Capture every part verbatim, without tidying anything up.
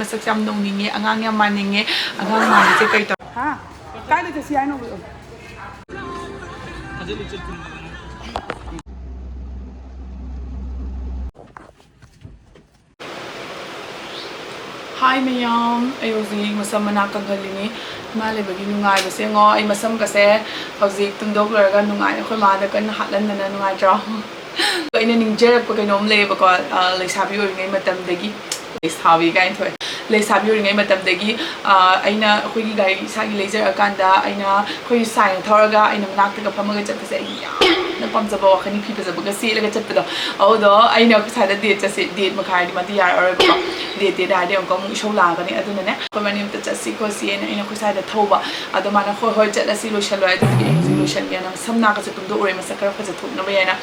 ꯃꯁꯛꯁꯦ ꯌꯥꯝ ꯅꯧꯅꯤꯡꯉꯦ, ꯑꯉꯥꯡ ꯌꯥꯝ ꯃꯥꯟꯅꯤꯡꯉꯦ꯫ ꯑꯉꯥꯡ ꯃꯥꯟꯕꯁꯦ ꯀꯩ ꯇꯧ? ꯍꯥ? ꯀꯥꯏꯗ ꯆꯠꯁꯤ ꯍꯥꯏꯅꯣ? ꯍꯥꯏ ꯃꯌꯥꯝ, ꯑꯩ ꯍꯧꯖꯤꯛ ꯃꯁꯝ ꯃꯅꯥ ꯀꯪꯍꯜꯂꯤꯅꯤ꯫ ꯏꯃꯥ ꯂꯩꯕꯒꯤ ꯅꯨꯡꯉꯥꯏꯕꯁꯦ ꯌꯦꯡꯉꯣ꯫ ꯑꯩ ꯃꯁꯝꯒꯁꯦ ꯍꯧꯖꯤꯛ ꯇꯨꯝꯊꯣꯛ ꯂꯣꯏꯔꯒ ꯅꯨꯡꯉꯥꯏꯅ ꯑꯩꯈꯣꯏ ꯃꯥꯗ ꯀꯟꯅ ꯍꯥꯠꯍꯟꯗꯅ ꯅꯨꯡꯉꯥꯏꯇ꯭ꯔꯣ? ꯑꯩꯅ ꯅꯤꯡꯖꯔꯛꯄ ꯀꯩꯅꯣꯝ ꯂꯩꯌꯦꯕꯀꯣ, ꯑ, ꯂꯩꯁꯥꯕꯤ ꯑꯣꯏꯔꯤꯉꯩ ꯃꯇꯝꯗꯒꯤ, ꯂꯩꯁꯥꯕꯤ ꯀꯥꯏꯅ ꯊꯣꯛꯑꯦ꯫ ꯂꯩꯁꯥꯕꯤ ꯑꯣꯏꯔꯤꯉꯩ ꯃꯇꯝꯗꯒꯤ, ꯑ, ꯑꯩꯅ ꯑꯩꯈꯣꯏꯒꯤ ꯒꯥꯔꯤ ꯏꯁꯥꯒꯤ ꯂꯩꯖꯔꯀꯥꯟꯗ ꯑꯩꯅ ꯑꯩꯈꯣꯏ ꯁꯥꯏꯅ ꯊꯧꯔꯒ ꯑꯩꯅ ꯃꯅꯥꯛꯇꯒ ꯐꯝꯃꯒ ꯆꯠꯄꯁꯦ ꯑꯩꯒꯤ ꯌꯥꯝꯅ ꯄꯥꯝꯖꯕ ꯋꯥꯈꯜꯅꯤ, ꯐꯤ ꯐꯖꯕꯒ ꯁꯦꯠꯂꯒ ꯆꯠꯄꯗꯣ꯫ ꯑꯗꯨꯗꯣ ꯑꯩꯅ ꯑꯩꯈꯣꯏ ꯁ꯭ꯋꯥꯏꯗ ꯗꯦꯠ ꯆꯠꯁꯤ, ꯗꯦꯠ ꯃꯈꯥꯏ ꯍꯥꯏꯗꯤ ꯃꯥꯗꯤ ꯌꯥꯔꯛꯑꯔꯣꯏꯕꯀꯣ꯫ ꯗꯦꯠ, ꯗꯦꯠ ꯍꯥꯏꯔꯗꯤ ꯑꯃꯨꯛꯀ ꯑꯃꯨꯛ ꯏꯁꯧ ꯂꯥꯛꯑꯒꯅꯤ꯫ ꯑꯗꯨꯅꯅꯦ ꯑꯩꯈꯣꯏ ꯃꯅꯤ ꯑꯝꯇ ꯆꯠꯁꯤ ꯈꯣꯠꯁꯤꯅ ꯑꯩꯅ ꯑꯩꯈꯣꯏ ꯁ꯭ꯋꯥꯏꯗ ꯊꯧꯕ꯫ ꯑꯗꯣ ꯃꯥꯅ "ꯍꯣꯏ ꯍꯣꯏ ꯆꯠꯂꯁꯤ, ꯂꯣꯏꯁꯜꯂꯣ" ꯍꯥꯏꯗꯨꯒꯤ ꯑꯩ ꯍꯧꯖꯤꯛ ꯂꯣꯏꯁꯟꯒꯦꯅ ꯁꯝ ꯅꯥꯒꯁꯦ ꯇꯨꯝꯊꯣꯛꯎꯔꯦ ꯃꯁꯛ ꯈꯔ ꯐꯖꯊꯣꯛꯅꯕ ꯍꯥꯏꯅ꯫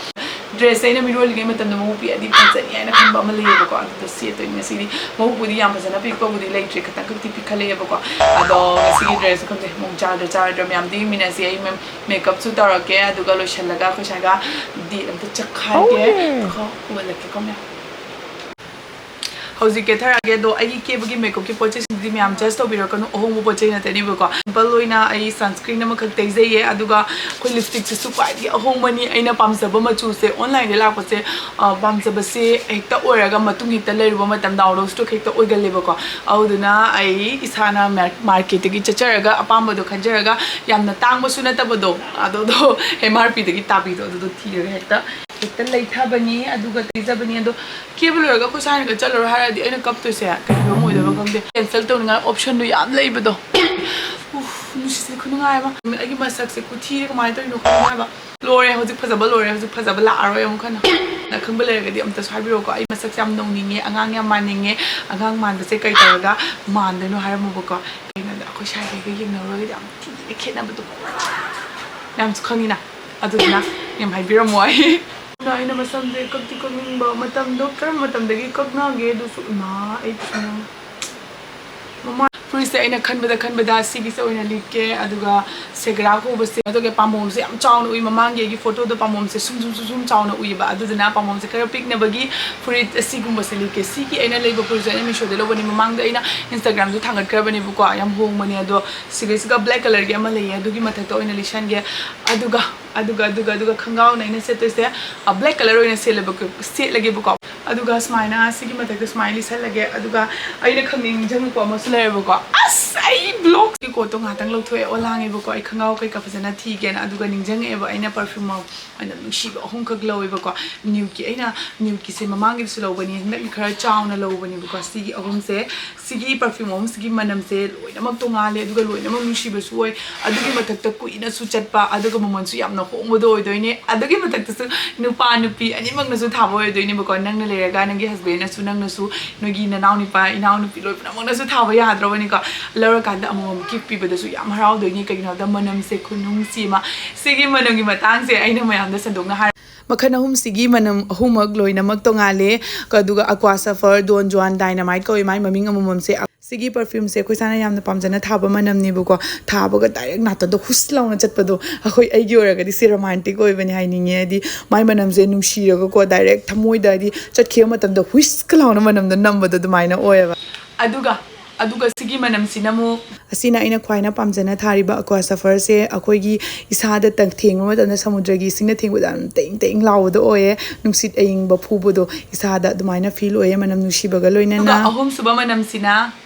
ꯗ꯭ꯔꯦꯁꯁꯦ ꯑꯩꯅ ꯃꯤꯔꯣꯜꯂꯤꯉꯩ ꯃꯇꯝꯗ ꯃꯕꯨꯛ ꯄꯤꯛꯑꯗꯤ ꯐꯖꯅꯤ ꯍꯥꯏꯅ ꯈꯟꯕ ꯑꯃ ꯂꯩꯌꯦꯕꯀꯣ, ꯑꯗꯨꯗꯣ ꯁꯦꯠꯇꯣꯏꯅꯤ ꯉꯁꯤꯗꯤ꯫ ꯃꯕꯨꯛꯄꯨꯗꯤ ꯌꯥꯝ ꯐꯖꯅ ꯄꯤꯛꯄꯕꯨꯗꯤ ꯂꯩꯇ꯭ꯔꯦ, ꯈꯤꯇꯪ ꯈꯛꯇꯤ ꯄꯤꯛꯈꯠꯂꯛꯑꯦꯕꯀꯣ꯫ ꯑꯗꯣ ꯉꯁꯤꯒꯤ ꯗ꯭ꯔꯦꯁꯁꯦ ꯈꯪꯗꯦ ꯃꯑꯣꯡ ꯆꯥꯗ꯭ꯔꯥ ꯆꯥꯔꯣꯏꯗ꯭ꯔꯥ, ꯃꯌꯥꯝꯗꯤ ꯌꯦꯡꯃꯤꯟꯅꯁꯤ꯫ ꯑꯩ ꯃꯦ-, ꯃꯦꯀꯞꯁꯨ ꯇꯧꯔꯛꯀꯦ, ꯑꯗꯨꯒ ꯂꯣꯏꯁꯤꯜꯂꯒ ꯑꯩꯈꯣꯏ ꯁ꯭ꯋꯥꯏꯒ ꯗꯦꯠ ꯑꯝꯇ ꯆꯠꯈꯥꯏꯒꯦ꯫ ꯈꯣ, ꯎꯍꯜꯂꯛꯀꯦꯀꯣ ꯃꯌꯥꯝ꯫ ꯍꯧꯖꯤꯛ ꯀꯦꯊꯔꯛꯑꯒꯦ, ꯑꯗꯣ ꯑꯩꯒꯤ ꯀꯦꯕꯒꯤ ꯃꯦꯀꯞꯀꯤ ꯄꯣꯠ ꯆꯩꯁꯤꯡꯗꯨꯗꯤ ꯃꯌꯥꯝ ꯖꯁ ꯇꯧꯕꯤꯔꯛꯀꯅꯨ, ꯑꯍꯣꯡꯕ ꯄꯣꯠ ꯆꯩ ꯉꯥꯛꯇꯅꯦꯕꯀꯣ꯫ ꯁꯤꯝꯄꯜ ꯑꯣꯏꯅ ꯑꯩ ꯁꯟꯁꯀ꯭ꯔꯤꯟ ꯑꯃꯈꯛ ꯇꯩꯖꯩꯌꯦ, ꯑꯗꯨꯒ ꯑꯩꯈꯣꯏ ꯂꯤꯞꯁꯇꯤꯛꯁꯤꯁꯨ ꯈ꯭ꯋꯥꯏꯗꯒꯤ ꯑꯍꯣꯡꯕꯅꯤ꯫ ꯑꯩꯅ ꯄꯥꯝꯖꯕ ꯃꯆꯨꯁꯦ ꯑꯣꯟꯂꯥꯏꯟꯗ ꯂꯥꯛꯄꯁꯦ, ꯑ, ꯄꯥꯝꯖꯕꯁꯦ ꯍꯦꯛꯇ ꯑꯣꯏꯔꯒ ꯃꯇꯨꯡ ꯍꯦꯛꯇ ꯂꯩꯔꯨꯕ ꯃꯇꯝꯗ ꯑꯥꯎꯠ ꯑꯣꯐ ꯁ꯭ꯇꯣꯛ ꯍꯦꯛꯇ ꯑꯣꯏꯒꯜꯂꯦꯕꯀꯣ꯫ ꯑꯗꯨꯗꯨꯅ ꯑꯩ ꯏꯁꯥꯅ ꯃꯥꯔ-, ꯃꯥꯔꯀꯦꯠꯇꯒꯤ ꯆꯠꯆꯔꯒ ꯑꯄꯥꯝꯕꯗꯣ ꯈꯟꯖꯔꯒ, ꯌꯥꯝꯅ ꯇꯥꯡꯕꯁꯨ ꯅꯠꯇꯕꯗꯣ, ꯑꯗꯨꯗꯣ ꯑꯦꯝ ꯑꯥꯔ ꯄꯤꯗꯒꯤ ꯇꯥꯕꯤꯗꯣ ꯑꯗꯨꯗꯣ ꯊꯤꯔꯒ ꯍꯦꯛꯇ, ꯍꯦꯛꯇ ꯂꯩꯊꯕꯅꯤ, ꯑꯗꯨꯒ ꯇꯩꯖꯕꯅꯤ꯫ ꯑꯗꯣ ꯀꯦꯕ ꯂꯣꯏꯔꯒ ꯑꯩꯈꯣꯏ ꯁꯥꯏꯅꯒ ꯆꯠꯂꯔꯣꯏ ꯍꯥꯏꯔꯗꯤ ꯑꯩꯅ ꯀꯞꯇꯣꯏꯁꯦ ꯀꯩ ꯐꯤꯕꯝ ꯑꯣꯏꯗꯣꯏꯅꯣ ꯈꯪꯗꯦ꯫ ꯀꯦꯟꯁꯦꯜ ꯇꯧꯅꯤꯡꯉꯥꯏ ꯑꯣꯞꯁꯟꯗꯣ ꯌꯥꯝ ꯂꯩꯕꯗꯣ꯫ ꯎꯐ, ꯅꯨꯡꯁꯤꯠꯁꯦ ꯈꯨꯅꯨꯡꯉꯥꯏ ꯑꯃ꯫ ꯑꯩꯒꯤ ꯃꯁꯛꯁꯦ ꯈꯨꯊꯤꯁꯦ ꯀꯃꯥꯏꯅ ꯇꯧꯔꯤꯅꯣ ꯈꯪꯗꯦ ꯍꯥꯏꯕ꯫ ꯂꯣꯏꯔꯦ, ꯍꯧꯖꯤꯛ ꯐꯖꯕ ꯂꯣꯏꯔꯦ, ꯍꯧꯖꯤꯛ ꯐꯖꯕ ꯂꯥꯛꯑꯔꯣꯏ ꯑꯃꯨꯛ ꯍꯟꯅ꯫ ꯅ ꯈꯪꯕ ꯂꯩꯔꯒꯗꯤ ꯑꯝꯇꯁꯨ ꯍꯥꯏꯕꯤꯔꯛꯑꯣꯀꯣ꯫ ꯑꯩ ꯃꯁꯛꯁꯦ ꯌꯥꯝ ꯅꯧꯅꯤꯡꯉꯦ, ꯑꯉꯥꯡ ꯌꯥꯝ ꯃꯥꯟꯅꯤꯡꯉꯦ꯫ ꯑꯉꯥꯡ ꯃꯥꯟꯕꯁꯦ ꯀꯩ ꯇꯧꯔꯒ ꯃꯥꯟꯗꯣꯏꯅꯣ ꯍꯥꯏꯔꯝꯃꯨꯕꯀꯣ꯫ ꯀꯩꯅꯣꯗ ꯑꯩꯈꯣꯏ ꯁ꯭ꯋꯥꯏꯗꯩꯒ ꯌꯦꯡꯅꯔꯨꯔꯒꯗꯤ ꯌꯥꯝ ꯊꯤꯅ ꯈꯦꯠꯅꯕꯗꯣ ꯃꯌꯥꯝꯁꯨ ꯈꯪꯉꯤꯅ꯫ ꯑꯗꯨꯗꯨꯅ ꯌꯥꯝ ꯍꯥꯏꯕꯤꯔꯝꯃꯣ꯫ ꯑꯩ, ꯑꯩꯅ ꯃꯁꯝꯁꯦ ꯀꯛꯇꯤ ꯀꯛꯅꯤꯡꯕ ꯃꯇꯝꯗꯣ ꯀꯔꯝꯕ ꯃꯇꯝꯗꯒꯤ ꯀꯛꯅꯒꯦ? ꯑꯗꯨꯁꯨ ꯏꯃꯥ, ꯑꯩ ꯃꯃꯥ ꯐꯨꯔꯤꯠꯁꯦ ꯑꯩꯅ ꯈꯟꯕꯗ ꯈꯟꯕꯗ ꯁꯤꯒꯤꯁꯦ ꯑꯣꯏꯅ ꯂꯤꯠꯀꯦ꯫ ꯑꯗꯨꯒ ꯁꯦꯒ꯭ꯔꯥ ꯀꯧꯕꯁꯦ, ꯑꯗꯨꯒ ꯄꯥꯝꯕꯣꯝꯁꯦ ꯌꯥꯝ ꯆꯥꯎꯅ ꯎꯏ꯫ ꯃꯃꯥꯡꯒꯤ ꯑꯩꯒꯤ ꯐꯣꯇꯣꯗꯣ ꯄꯥꯝꯕꯣꯝꯁꯦ ꯁꯨꯝ ꯁꯨꯝ ꯁꯨꯝ ꯁꯨꯝ ꯆꯥꯎꯅ ꯎꯏꯌꯦꯕ, ꯑꯗꯨꯗꯨꯅ ꯄꯥꯝꯕꯣꯝꯁꯦ ꯈꯔ ꯄꯤꯛꯅꯕꯒꯤ ꯐꯨꯔꯤꯠ ꯑꯁꯤꯒꯨꯝꯕꯁꯦ ꯂꯤꯠꯀꯦ꯫ ꯁꯤꯒꯤ ꯑꯩꯅ ꯂꯩꯕ ꯐꯨꯔꯤꯠꯁꯦ ꯑꯩꯅ ꯃꯤꯁꯣꯗ ꯂꯧꯕꯅꯤ꯫ ꯃꯃꯥꯡꯗ ꯑꯩꯅ ꯏꯟꯁꯇꯥꯒ꯭ꯔꯥꯝꯁꯨ ꯊꯥꯡꯒꯠꯈ꯭ꯔꯕꯅꯦꯕꯀꯣ, ꯌꯥꯝ ꯍꯣꯡꯕꯅꯦ꯫ ꯑꯗꯣ ꯁꯤꯒꯤꯁꯤꯒ ꯕ꯭ꯂꯦꯛ ꯀꯂꯔꯒꯤ ꯑꯃ ꯂꯩꯌꯦ, ꯑꯗꯨꯒꯤ ꯃꯊꯛꯇ ꯑꯣꯏꯅ ꯂꯤꯠꯁꯟꯒꯦ꯫ ꯑꯗꯨꯒ ꯑꯗꯨꯒ ꯑꯗꯨꯒ ꯑꯗꯨꯒ ꯈꯣꯡꯒ꯭ꯔꯥꯎꯅ ꯑꯩꯅ ꯁꯦꯠꯇꯣꯏꯁꯦ ꯕ꯭ꯂꯦꯛ ꯀꯂꯔ ꯑꯣꯏꯅ ꯁꯦꯠꯂꯦꯕꯀꯣ, ꯁꯦꯠꯂꯒꯦꯕꯀꯣ꯫ ꯑꯗꯨꯒ ꯁꯨꯃꯥꯏꯅ ꯁꯤꯒꯤ ꯃꯊꯛꯇ ꯁꯨꯃꯥꯏꯅ ꯂꯤꯠꯁꯜꯂꯒꯦ꯫ ꯑꯗꯨꯒ ꯑꯩꯅ ꯈꯪꯅꯤꯡ ꯅꯤꯡꯁꯤꯡꯉꯛꯄ ꯑꯃꯁꯨ ꯂꯩꯔꯦꯕꯀꯣ꯫ ꯑꯁ, ꯑꯩ ꯕ꯭ꯂꯣꯛꯀꯤ ꯀꯣꯠꯇꯣ ꯉꯥꯏꯍꯥꯛꯇꯪ ꯂꯧꯊꯣꯛꯑꯦ, ꯑꯣꯂꯥꯡꯉꯦꯕꯀꯣ꯫ ꯑꯩ ꯈꯣꯡꯒ꯭ꯔꯥꯎ ꯀꯩꯀꯥ ꯐꯖꯅ ꯊꯤꯒꯦꯅ꯫ ꯑꯗꯨꯒ ꯅꯤꯡꯁꯤꯡꯉꯛꯑꯦꯕ, ꯑꯩꯅ ꯄꯔꯐ꯭ꯌꯨꯝ ꯃꯅꯝ ꯅꯨꯡꯁꯤꯕ ꯑꯍꯨꯝꯈꯛ ꯂꯧꯋꯦꯕꯀꯣ꯫ ꯅ꯭ꯌꯨꯠꯀꯤ, ꯑꯩꯅ ꯅ꯭ꯌꯨꯠꯀꯤꯁꯦ ꯃꯃꯥꯡꯒꯤꯗꯁꯨ ꯂꯧꯕꯅꯤ, ꯍꯟꯗꯛꯅ ꯈꯔ ꯆꯥꯎꯅ ꯂꯧꯕꯅꯦꯕꯀꯣ꯫ ꯁꯤꯒꯤ ꯑꯍꯨꯝꯁꯦ, ꯁꯤꯒꯤ ꯄꯔꯐ꯭ꯌꯨꯝ ꯑꯍꯨꯝꯁꯤꯒꯤ ꯃꯅꯝꯁꯦ ꯂꯣꯏꯅꯃꯛ ꯇꯣꯉꯥꯜꯂꯦ, ꯑꯗꯨꯒ ꯂꯣꯏꯅꯃꯛ ꯅꯨꯡꯁꯤꯕꯁꯨ ꯑꯣꯏ꯫ ꯑꯗꯨꯒꯤ ꯃꯊꯛꯇ ꯀꯨꯏꯅꯁꯨ ꯆꯠꯄ, ꯑꯗꯨꯒ ꯃꯃꯜꯁꯨ ꯌꯥꯝꯅ ꯍꯣꯡꯕꯗꯣ ꯑꯣꯏꯗꯣꯏꯅꯦ꯫ ꯑꯗꯨꯒꯤ ꯃꯊꯛꯇꯁꯨ ꯅꯨꯄꯥ ꯅꯨꯄꯤ ꯑꯅꯤꯃꯛꯅꯁꯨ ꯊꯥꯕ ꯑꯣꯏꯗꯣꯏꯅꯦꯕꯀꯣ꯫ ꯅꯪꯅ ꯂꯩꯔꯒ ꯅꯪꯒꯤ ꯍꯁꯕꯦꯟꯅꯁꯨ, ꯅꯪꯅꯁꯨ, ꯅꯣꯏꯒꯤ ꯅꯅꯥꯎ ꯅꯨꯄꯥ ꯏꯅꯥꯎ ꯅꯨꯄꯤ ꯂꯣꯏꯅꯃꯛꯅꯁꯨ ꯊꯥꯕ ꯌꯥꯗ꯭ꯔꯕꯅꯤꯀꯣ꯫ ꯂꯧꯔꯀꯥꯟꯗ ꯑꯃꯃꯝ ꯒꯤꯐ ꯄꯤꯕꯗꯁꯨ ꯌꯥꯝ ꯍꯔꯥꯎꯗꯣꯏꯅꯤ꯫ ꯀꯩꯒꯤꯅꯣ ꯍꯥꯏꯕꯗ ꯃꯅꯝꯁꯦ ꯈꯨꯅꯨꯡꯁꯤ ꯑꯃ꯫ ꯁꯤꯒꯤ ꯃꯅꯝꯒꯤ ꯃꯇꯥꯡꯁꯦ ꯑꯩꯅ ꯃꯌꯥꯝꯗ ꯁꯟꯗꯣꯛꯅ ꯍꯥꯏ ꯃꯈꯜ ꯑꯍꯨꯝꯁꯤꯒꯤ ꯃꯅꯝ ꯑꯍꯨꯝꯃꯛ ꯂꯣꯏꯅꯃꯛ ꯇꯣꯉꯥꯜꯂꯦ꯫ ꯑꯗꯨꯒ Aqua Sapphire, Don Juan, Dynamite ꯀꯧꯏ ꯃꯥꯏ ꯃꯃꯤꯡ ꯑꯃꯃꯝꯁꯦ꯫ ꯁꯤꯒꯤ ꯄꯔꯐ꯭ꯌꯨꯝꯁꯦ ꯑꯩꯈꯣꯏ ꯁꯥꯅ ꯌꯥꯝꯅ ꯄꯥꯝꯖꯅ ꯊꯥꯕ ꯃꯅꯝꯅꯦꯕꯀꯣ꯫ ꯊꯥꯕꯒ ꯗꯥꯏꯔꯦꯛ ꯅꯥꯇꯣꯟꯗ ꯍꯨꯁ ꯂꯥꯎꯅ ꯆꯠꯄꯗꯣ, ꯑꯩꯈꯣꯏ, ꯑꯩꯒꯤ ꯑꯣꯏꯔꯒꯗꯤ ꯁꯤ ꯔꯣꯃꯥꯟꯇꯤꯛ ꯑꯣꯏꯕꯅꯦ ꯍꯥꯏꯅꯤꯡꯉꯦ꯫ ꯍꯥꯏꯗꯤ ꯃꯥꯏ ꯃꯅꯝꯁꯦ ꯅꯨꯡꯁꯤꯔꯒꯀꯣ, ꯗꯥꯏꯔꯦꯛ ꯊꯃꯣꯏꯗ ꯍꯥꯏꯗꯤ ꯆꯠꯈꯤꯕ ꯃꯇꯝꯗ ꯍꯨꯏꯁꯀ ꯂꯥꯎꯅ ꯃꯅꯝꯗꯣ ꯅꯝꯕꯗꯣ ꯑꯗꯨꯃꯥꯏꯅ ꯑꯣꯏꯌꯦꯕ꯫ ꯑꯗꯨꯒ ꯑꯗꯨꯒ ꯁꯤꯒꯤ ꯃꯅꯝꯁꯤꯅ ꯑꯃꯨꯛ ꯑꯁꯤꯅ ꯑꯩꯅ ꯈ꯭ꯋꯥꯏꯅ ꯄꯥꯝꯖꯅ ꯊꯥꯔꯤꯕ Aqua Sapphire ꯁꯦ꯫ ꯑꯩꯈꯣꯏꯒꯤ ꯏꯁꯥꯗ ꯇꯪ-, ꯊꯦꯡꯕ ꯃꯇꯝꯗ ꯁꯃꯨꯗ꯭ꯔꯒꯤ ꯏꯁꯤꯡꯅ ꯊꯦꯡꯕꯗ ꯌꯥꯝ ꯇꯦꯡ ꯇꯦꯡ ꯂꯥꯎꯕꯗꯣ ꯑꯣꯏꯌꯦ꯫ ꯅꯨꯡꯁꯤꯠ ꯑꯏꯪꯕ ꯐꯨꯕꯗꯣ ꯏꯁꯥꯗ ꯑꯗꯨꯃꯥꯏꯅ ꯐꯤꯜ ꯑꯣꯏꯌꯦ, ꯃꯅꯝ ꯅꯨꯡꯁꯤꯕꯒ ꯂꯣꯏꯅꯅ꯫ ꯑꯗꯨꯒ ꯑꯍꯨꯝꯁꯨꯕ ꯃꯅꯝꯁꯤꯅ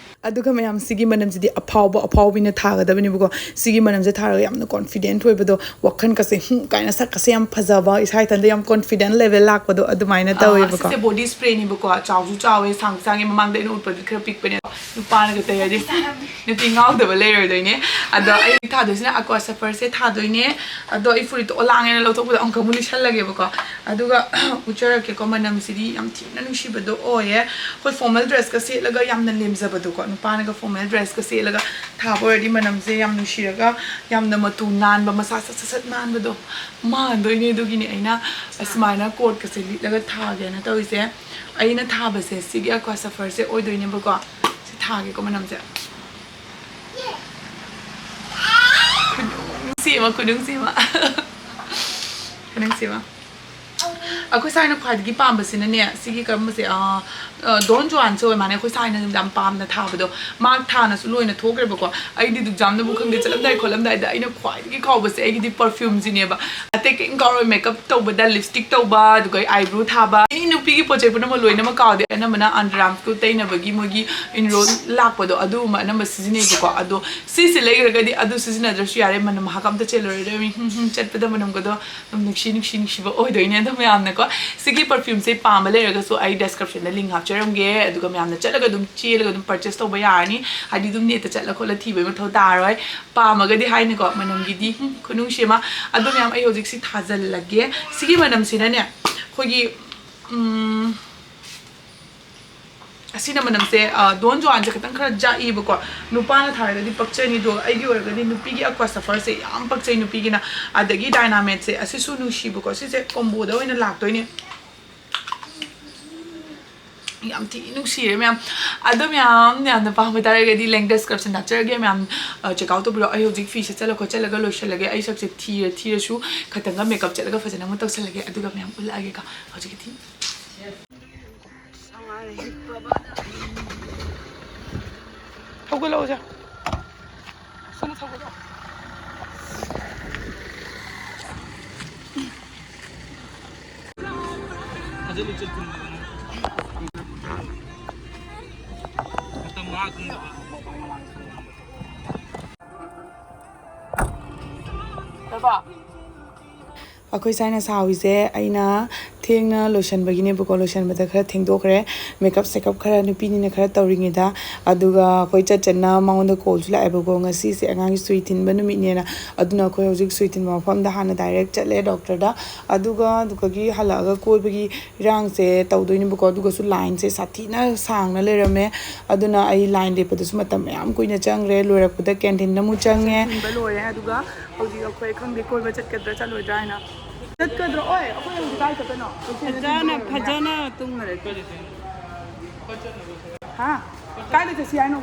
ꯑꯗꯨꯒ ꯃꯌꯥꯝ, ꯁꯤꯒꯤ ꯃꯅꯝꯁꯤꯗꯤ ꯑꯐꯥꯎꯕ ꯑꯐꯥꯎꯕꯤꯅ ꯊꯥꯒꯗꯕꯅꯦꯕꯀꯣ꯫ ꯁꯤꯒꯤ ꯃꯅꯝꯁꯦ ꯊꯥꯔꯒ ꯌꯥꯝꯅ ꯀꯣꯟꯐꯤꯗꯦꯟꯠ ꯑꯣꯏꯕꯗꯣ, ꯋꯥꯈꯜꯒꯁꯦ ꯍꯨꯝ ꯀꯥꯏꯅ, ꯁꯛꯀꯁꯦ ꯌꯥꯝ ꯐꯖꯕ, ꯏꯁꯥ ꯏꯊꯟꯗ ꯌꯥꯝ ꯀꯣꯟꯐꯤꯗꯦꯟꯠ ꯂꯦꯚꯦꯜ ꯂꯥꯛꯄꯗꯣ ꯑꯗꯨꯃꯥꯏꯅ ꯑꯥ, ꯇꯧꯋꯦꯕꯀꯣ꯫ ꯑꯁꯤꯁꯦ ꯕꯣꯗꯤ ꯁ꯭ꯄ꯭ꯔꯦꯅꯦꯕꯀꯣ, ꯆꯥꯎꯁꯨ ꯆꯥꯎꯋꯦ, ꯁꯥꯡꯁꯨ ꯁꯥꯡꯉꯦ꯫ ꯃꯃꯥꯡꯗ ꯑꯩꯅ ꯎꯠꯄꯗꯤ ꯈꯔ ꯄꯤꯛꯄꯅꯦ, ꯅꯨꯄꯥꯅꯒ ꯇꯩꯔꯗꯤ ꯅꯨꯄꯤ ꯉꯥꯎꯗꯕ ꯂꯩꯔꯣꯏꯗꯣꯏꯅꯦ꯫ ꯑꯗꯣ ꯑꯩ ꯊꯥꯗꯣꯏꯁꯤꯅ Aqua Sapphire ꯁꯦ ꯊꯥꯗꯣꯏꯅꯦ꯫ ꯑꯗꯣ ꯑꯩ ꯐꯨꯔꯤꯠꯇꯣ ꯑꯣꯂꯥꯡꯉꯦꯅ ꯂꯧꯊꯣꯛꯄꯗ ꯑꯃꯨꯛꯀ ꯑꯃꯨꯛ ꯂꯤꯠꯁꯜꯂꯒꯦꯕꯀꯣ꯫ ꯑꯗꯨꯒ ꯎꯠꯆꯔꯛꯀꯦꯀꯣ, ꯃꯅꯝꯁꯤꯗꯤ ꯌꯥꯝ ꯊꯤꯅ ꯅꯨꯡꯁꯤꯕꯗꯣ ꯑꯣꯏꯌꯦ꯫ ꯑꯩꯈꯣꯏ ꯐꯣꯔꯃꯦꯜ ꯗ꯭ꯔꯦꯁꯀ ꯁꯦꯠꯂꯒ ꯌꯥꯝꯅ ꯂꯦꯝꯖꯕꯗꯣꯀꯣ, ꯅꯨꯄꯥꯅꯒ ꯐꯣꯔꯃꯦꯜ ꯗ꯭ꯔꯦꯁꯀ ꯁꯦꯠꯂꯒ ꯊꯥꯕ ꯑꯣꯏꯔꯗꯤ ꯃꯅꯝꯁꯦ ꯌꯥꯝ ꯅꯨꯡꯁꯤꯔꯒ ꯌꯥꯝꯅ ꯃꯇꯨ ꯅꯥꯟꯕ, ꯃꯁꯥ ꯁꯠ ꯁꯠ ꯁꯠ ꯅꯥꯟꯕꯗꯣ ꯃꯥꯟꯗꯣꯏꯅꯦ꯫ ꯑꯗꯨꯒꯤꯅꯦ ꯑꯩꯅ ꯑꯁꯨꯃꯥꯏꯅ ꯀꯣꯠꯀꯁꯦ ꯂꯤꯠꯂꯒ ꯊꯥꯒꯦꯅ ꯇꯧꯔꯤꯁꯦ꯫ ꯑꯩꯅ ꯊꯥꯕꯁꯦ ꯁꯤꯒꯤ Aqua Sapphire ꯁꯦ ꯑꯣꯏꯗꯣꯏꯅꯦꯕꯀꯣ꯫ ꯁꯤ ꯊꯥꯒꯦꯀꯣ ꯃꯅꯝꯁꯦ꯫ ꯁꯤꯃ, ꯈꯨꯅꯨꯡꯁꯤꯃ꯫ ꯈꯨꯅꯨꯡꯁꯤꯃ꯫ ꯑꯩꯈꯣꯏ ꯁꯥꯏꯅ ꯈ꯭ꯋꯥꯏꯗꯒꯤ ꯄꯥꯝꯕꯁꯤꯅꯅꯦ, ꯁꯤꯒꯤ ꯀꯔꯝꯕꯁꯦ, ꯑ, ꯑ, ꯗꯣꯟ ꯖꯨꯋꯥꯟꯁꯦ ꯑꯣꯏ ꯃꯥꯜꯂꯦ꯫ ꯑꯩꯈꯣꯏ ꯁꯥꯏꯅ ꯌꯥꯝ ꯄꯥꯝꯅ ꯊꯥꯕꯗꯣ꯫ ꯃꯥ ꯊꯥꯅꯁꯨ ꯂꯣꯏꯅ ꯊꯣꯛꯈ꯭ꯔꯦꯕꯀꯣ꯫ ꯑꯩꯗꯤ ꯑꯦꯛꯖꯥꯝꯗꯕꯨ ꯈꯪꯗꯦ, ꯆꯠꯂꯝꯗꯥꯏ ꯈꯣꯠꯂꯝꯗꯥꯏꯗ ꯑꯩꯅ ꯈ꯭ꯋꯥꯏꯗꯒꯤ ꯀꯥꯎꯕꯁꯦ ꯑꯩꯒꯤꯗꯤ perfumeꯁꯤꯅꯦꯕ꯫ ꯑꯇꯩ ꯀꯩꯝ ꯀꯥꯎꯔꯣꯏ, makeup ꯇꯧꯕꯗ, lipstick ꯇꯧꯕ, ꯑꯗꯨꯒ eyebrow ꯊꯥꯕ, ꯑꯩ ꯅꯨꯄꯤꯒꯤ ꯄꯣꯠ ꯆꯩ ꯄꯨꯝꯅꯃꯛ ꯂꯣꯏꯅꯃꯛ ꯀꯥꯎꯗꯦ꯫ ꯑꯅꯝꯕꯅ Andramsꯀꯤ ꯇꯩꯅꯕꯒꯤ ꯃꯣꯏꯒꯤ ꯏꯟꯔꯣꯜ ꯂꯥꯛꯄꯗꯣ, ꯑꯗꯨꯒꯨꯝꯕ ꯑꯅꯝꯕ ꯁꯤꯖꯤꯟꯅꯩꯕꯀꯣ꯫ ꯑꯗꯣ ꯁꯤꯁꯦ ꯂꯩꯈ꯭ꯔꯒꯗꯤ ꯑꯗꯨ ꯁꯤꯖꯤꯟꯅꯗ꯭ꯔꯁꯨ ꯌꯥꯔꯦ, ꯃꯅꯝ ꯃꯍꯥ ꯑꯝꯇ ꯆꯦꯜꯂꯔꯣꯏꯗꯕꯅꯤ꯫ ꯍꯨꯝ ꯍꯨꯝ ꯆꯠꯄꯗ ꯃꯅꯝꯒꯗꯣ ꯌꯥꯝ ꯅꯨꯡꯁꯤ ꯅꯨꯡꯁꯤ ꯅꯨꯡꯁꯤꯕ ꯑꯣꯏꯗꯣꯏꯅꯦ꯫ ꯑꯗꯣ ꯃꯌꯥꯝꯅꯀꯣ, ꯁꯤꯒꯤ perfumeꯁꯦ ꯄꯥꯝꯕ ꯂꯩꯔꯒꯁꯨ ꯑꯩ descriptionꯗ link ꯍꯥꯞꯆꯔꯝꯒꯦ, ꯑꯗꯨꯒ ꯃꯌꯥꯝꯅ ꯆꯠꯂꯒ ꯑꯗꯨꯝ ꯆꯦꯜꯂꯒ ꯑꯗꯨꯝ purchase ꯇꯧꯕ ꯌꯥꯔꯅꯤ꯫ ꯍꯥꯏꯗꯤ ꯑꯗꯨꯝ netꯇ ꯆꯠꯂ ꯈꯣꯠꯂ ꯊꯤꯕꯒꯤ ꯃꯊꯧ ꯇꯥꯔꯣꯏ꯫ ꯄꯥꯝꯃꯒꯗꯤ ꯍꯥꯏꯅꯤꯀꯣ, ꯃꯅꯝꯒꯤꯗꯤ, ꯍꯨꯝ, ꯈꯨꯅꯨꯡꯁꯤ ꯑꯃ꯫ ꯑꯗꯣ ꯃꯌꯥꯝ, ꯑꯩ ꯍꯧꯖꯤꯛ ꯁꯤ ꯊꯥꯖꯤꯜꯂꯒꯦ꯫ ꯁꯤꯒꯤ ꯃꯅꯝꯁꯤꯅꯅꯦ, ꯑꯩꯈꯣꯏꯒꯤ, ꯎꯝ, ꯑꯁꯤꯅ ꯃꯅꯝꯁꯦ, ꯑ, ꯗꯣꯟ ꯖꯨꯋꯥꯟꯁꯦ ꯈꯤꯇꯪ ꯈꯔ ꯌꯥꯛꯏꯕꯀꯣ꯫ ꯅꯨꯄꯥꯅ ꯊꯥꯔꯒꯗꯤ ꯄꯛꯆꯅꯤ, ꯑꯗꯣ ꯑꯩꯒꯤ ꯑꯣꯏꯔꯒꯗꯤ ꯅꯨꯄꯤꯒꯤ Aqua Suffers ꯁꯦ ꯌꯥꯝ ꯄꯛꯆꯩ ꯅꯨꯄꯤꯒꯤꯅ꯫ ꯑꯗꯒꯤ Dynamed ꯁꯦ, ꯑꯁꯤꯁꯨ ꯅꯨꯡꯁꯤꯕꯀꯣ꯫ ꯁꯤꯁꯦ comboꯗ ꯑꯣꯏꯅ ꯂꯥꯛꯇꯣꯏꯅꯦ꯫ ꯌꯥꯝ ꯊꯤ ꯅꯨꯡꯁꯤꯔꯦ ꯃꯌꯥꯝ꯫ ꯑꯗꯣ ꯃꯌꯥꯝ, ꯌꯥꯝꯅ ꯄꯥꯝꯕ ꯇꯥꯔꯒꯗꯤ link description ꯍꯥꯞꯆꯔꯒꯦ ꯃꯌꯥꯝ, ꯑ, check out ꯇꯧꯕꯤꯔꯣ꯫ ꯑꯩ ꯍꯧꯖꯤꯛ ꯐꯤ ꯁꯦꯠꯆꯜꯂ ꯈꯣꯠꯆꯜꯂꯒ ꯂꯣꯏꯁꯤꯜꯂꯒꯦ꯫ ꯑꯩ ꯁꯛꯁꯦ ꯊꯤꯔ ꯊꯤꯔꯁꯨ ꯈꯇꯪꯒ makeup ꯆꯠꯂꯒ ꯐꯖꯅ ꯑꯃꯨꯛ ꯇꯧꯁꯜꯂꯒꯦ, ꯑꯗꯨꯒ ꯃꯌꯥꯝ ꯎꯠꯂꯛꯑꯒꯦꯀꯣ꯫ ꯍꯧꯖꯤꯛꯀꯤꯗꯤ ꯍꯧꯒꯠꯂꯛꯑꯣꯁꯦ꯫ ꯁꯣꯝꯗ ꯊꯧꯒꯠꯂꯛꯑꯣ꯫ ꯐꯖꯅ ꯆꯠꯄꯅꯦ꯫ ꯃꯇꯝ ꯉꯥꯏꯍꯥꯛ ꯈꯪꯗꯕ꯫ ꯕꯕꯥ꯫ ꯑꯩꯈꯣꯏ ꯁꯥꯏꯅ ꯁꯥꯎꯔꯤꯁꯦ, ꯑꯩꯅ ꯊꯦꯡꯅ ꯂꯣꯏꯁꯟꯕꯒꯤꯅꯦꯕꯀꯣ, ꯂꯣꯏꯁꯟꯕꯗ ꯈꯔ ꯊꯦꯡꯗꯣꯛꯈ꯭ꯔꯦ꯫ Makeup ꯁꯦꯀꯞ ꯈꯔ ꯅꯨꯄꯤꯅꯤꯅ ꯈꯔ ꯇꯧꯔꯤꯉꯩꯗ, ꯑꯗꯨꯒ ꯑꯩꯈꯣꯏ ꯆꯠ ꯆꯠꯅ ꯃꯉꯣꯟꯗ callꯁꯨ ꯂꯥꯛꯑꯦꯕꯀꯣ, ꯉꯁꯤꯁꯦ ꯑꯉꯥꯡꯒꯤ ꯁꯨꯏ ꯊꯤꯟꯕ ꯅꯨꯃꯤꯠꯅꯦꯅ꯫ ꯑꯗꯨꯅ ꯑꯩꯈꯣꯏ ꯍꯧꯖꯤꯛ ꯁꯨꯏ ꯊꯤꯟꯕ ꯃꯐꯝꯗ ꯍꯥꯟꯅ direct ꯆꯠꯂꯦ doctorꯗ, ꯑꯗꯨꯒ ꯑꯗꯨꯗꯒꯤ ꯍꯜꯂꯛꯑꯒ ꯀꯣꯏꯕꯒꯤ ꯏꯔꯥꯡꯁꯦ ꯇꯧꯗꯣꯏꯅꯦꯕꯀꯣ꯫ ꯑꯗꯨꯒꯁꯨ lineꯁꯦ ꯁꯥꯊꯤꯅ ꯁꯥꯡꯅ ꯂꯩꯔꯝꯃꯦ꯫ ꯑꯗꯨꯅ ꯑꯩ line ꯂꯦꯞꯄꯗꯁꯨ ꯃꯇꯝ ꯃꯌꯥꯝ ꯀꯨꯏꯅ ꯆꯪꯈ꯭ꯦ꯫ ꯂꯣꯏꯔꯛꯄꯗ canteen ꯑꯃꯨꯛ ꯆꯪꯉꯦ꯫ ꯊꯤꯟꯕ ꯂꯣꯏꯔꯦ꯫ ꯑꯗꯨꯒ ꯍꯧꯖꯤꯛ ꯑꯩꯈꯣꯏ ꯈꯪꯗꯦ ꯀꯣꯏꯕ ꯆꯠꯀꯗ꯭ꯔꯥ ꯆꯠꯂꯣꯏꯗ꯭ꯔꯥ ꯍꯥꯏꯅ꯫ ꯆꯠꯀꯗ꯭ꯔꯣ? ꯑꯣꯏ, ꯑꯩꯈꯣꯏ ꯍꯧꯖꯤꯛ ꯀꯥꯏ ꯆꯠꯇꯣꯏꯅꯣ? ꯐꯖꯅ, ꯐꯖꯅ ꯇꯨꯝꯈꯔꯦ꯫ ꯍꯥ? ꯀꯥꯏꯗ ꯆꯠꯁꯤ ꯍꯥꯏꯅꯣ?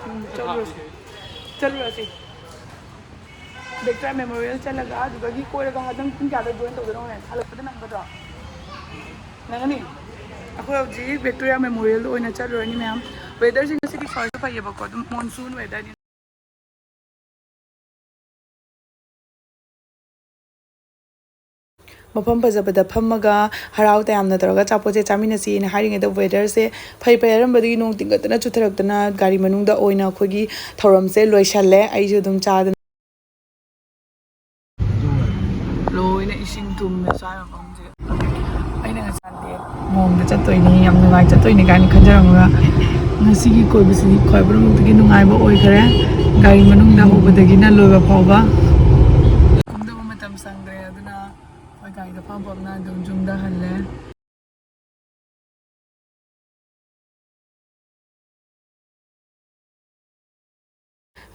ꯎꯝ, ꯆꯠꯂꯨꯔꯁꯤ꯫ ꯆꯠꯂꯨꯔꯁꯤ꯫ ꯕꯤꯛꯇꯣꯔꯤꯌꯥ ꯃꯦꯃꯣꯔꯤꯌꯦꯜ ꯆꯠꯂꯒ ꯑꯗꯨꯗꯒꯤ ꯀꯣꯏꯔꯒ ꯅꯪ ꯄꯨꯡ ꯀꯌꯥꯗ ꯖꯣꯏꯟ ꯇꯧꯗꯣꯏꯅꯣ ꯍꯣꯔꯦꯟ? ꯍꯜꯂꯛꯄꯗ ꯅꯪꯒꯗ꯭ꯔꯣ? ꯅꯪꯒꯅꯤ? ꯑꯩꯈꯣꯏ ꯍꯧꯖꯤꯛ ꯕꯤꯛꯇꯣꯔꯤꯌꯥ ꯃꯦꯃꯣꯔꯤꯌꯦꯜꯗ ꯑꯣꯏꯅ ꯆꯠꯂꯨꯔꯅꯤ ꯃꯌꯥꯝ꯫ ꯋꯦꯗꯔꯁꯦ ꯉꯁꯤꯗꯤ ꯐꯔꯁꯨ ꯐꯩꯌꯦꯕꯀꯣ, ꯑꯗꯨꯝ ꯃꯣꯟꯁꯨꯟ ꯋꯦꯗꯔꯅꯤ꯫ ꯃꯐꯝ ꯐꯖꯕꯗ ꯐꯝꯃꯒ ꯍꯔꯥꯎ ꯇꯌꯥꯝꯅ ꯇꯧꯔꯒ ꯑꯆꯥꯄꯣꯠꯁꯦ ꯆꯥꯃꯤꯟꯅꯁꯤꯅ ꯍꯥꯏꯔꯤꯉꯩꯗ ꯋꯦꯗꯔꯁꯦ ꯐꯩ ꯐꯩ ꯍꯥꯏꯔꯝꯕꯗꯒꯤ ꯅꯣꯡ ꯇꯤꯡꯈꯠꯇꯅ ꯆꯨꯊꯔꯛꯇꯅ ꯒꯥꯔꯤ ꯃꯅꯨꯡꯗ ꯑꯣꯏꯅ ꯑꯩꯈꯣꯏꯒꯤ ꯊꯧꯔꯝꯁꯦ ꯂꯣꯏꯁꯜꯂꯦ꯫ ꯑꯩꯁꯨ ꯑꯗꯨꯝ ꯆꯥꯗꯅ ꯂꯣꯏꯅ ꯏꯁꯤꯡ ꯊꯨꯝꯃꯦ ꯁ꯭ꯋꯥꯏ ꯃꯐꯝꯁꯦ꯫ ꯑꯩꯅ ꯉꯁꯥꯏꯗꯤ ꯃꯣꯝꯗ ꯆꯠꯇꯣꯏꯅꯤ, ꯌꯥꯝ ꯅꯨꯡꯉꯥꯏ ꯆꯠꯇꯣꯏꯅꯤ ꯀꯥꯏꯅ ꯈꯟꯖꯔꯝꯃꯒ ꯉꯁꯤꯒꯤ ꯀꯣꯏꯕꯁꯤꯗꯤ ꯈ꯭ꯋꯥꯏ ꯄꯨꯝꯅꯃꯛꯇꯒꯤ ꯅꯨꯡꯉꯥꯏꯕ ꯑꯣꯏꯈꯔꯦ꯫ ꯒꯥꯔꯤ ꯃꯅꯨꯡꯗ ꯍꯧꯕꯗꯒꯤꯅ ꯂꯣꯏꯕ ꯐꯥꯎꯕ꯫ ꯀꯨꯝꯗꯕ ꯃꯇꯝ ꯁꯪꯗ꯭ꯔꯦ, ꯑꯗꯨꯅ ꯑꯩꯈꯣꯏ ꯒꯥꯔꯤꯗ ꯐꯝ ꯐꯝꯅ ꯑꯗꯨꯝ ꯌꯨꯝꯗ ꯍꯜꯂꯦ꯫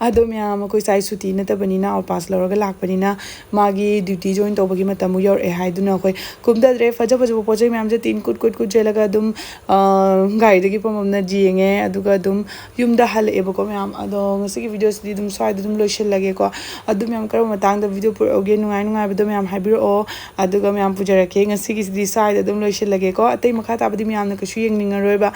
ꯑꯗꯣ ꯃꯌꯥꯝ, ꯑꯩꯈꯣꯏ ꯁꯥꯏ ꯁꯨꯇꯤ ꯅꯠꯇꯕꯅꯤꯅ, ꯑꯥꯎꯠ ꯄꯥꯁ ꯂꯧꯔꯒ ꯂꯥꯛꯄꯅꯤꯅ, ꯃꯥꯒꯤ ꯗ꯭ꯌꯨꯇꯤ ꯖꯣꯏꯟ ꯇꯧꯕꯒꯤ ꯃꯇꯝ ꯑꯃꯨꯛ ꯌꯧꯔꯛꯑꯦ ꯍꯥꯏꯗꯨꯅ ꯑꯩꯈꯣꯏ ꯀꯨꯝꯊꯗ꯭ꯔꯦ꯫ ꯐꯖ ꯐꯖꯕ ꯄꯣꯠ ꯆꯩ ꯃꯌꯥꯝꯁꯦ ꯇꯤꯟ ꯀꯨꯠ ꯀꯨꯠ ꯀꯨꯠ ꯆꯦꯜꯂꯒ ꯑꯗꯨꯝ, ꯑ, ꯒꯥꯔꯤꯗꯒꯤ ꯄꯝ ꯄꯝꯅ ꯌꯦꯡꯉꯦ, ꯑꯗꯨꯒ ꯑꯗꯨꯝ ꯌꯨꯝꯗ ꯍꯜꯂꯛꯑꯦꯕꯀꯣ ꯃꯌꯥꯝ꯫ ꯑꯗꯣ ꯉꯁꯤꯒꯤ ꯚꯤꯗꯤꯑꯣꯁꯤꯗꯤ ꯑꯗꯨꯝ ꯁ꯭ꯋꯥꯏꯗ ꯑꯗꯨꯝ ꯂꯣꯏꯁꯤꯜꯂꯒꯦꯀꯣ꯫ ꯑꯗꯨ ꯃꯌꯥꯝ ꯀꯔꯝꯕ ꯃꯇꯥꯡꯗ ꯚꯤꯗꯤꯑꯣ ꯄꯨꯔꯛꯎꯒꯦ, ꯅꯨꯡꯉꯥꯏ ꯅꯨꯡꯉꯥꯏꯕꯗꯣ ꯃꯌꯥꯝ ꯍꯥꯏꯕꯤꯔꯛꯑꯣ, ꯑꯗꯨꯒ ꯃꯌꯥꯝ ꯄꯨꯖꯔꯛꯀꯦ꯫ ꯉꯁꯤꯒꯤꯁꯤꯗꯤ ꯁ꯭ꯋꯥꯏꯗ ꯑꯗꯨꯝ ꯂꯣꯏꯁꯤꯜꯂꯒꯦꯀꯣ꯫ ꯑꯇꯩ ꯃꯈꯥ ꯇꯥꯕꯗꯤ ꯃꯌꯥꯝꯅ ꯀꯩꯁꯨ ꯌꯦꯡꯅꯤꯡꯉꯔꯣꯏꯕ꯫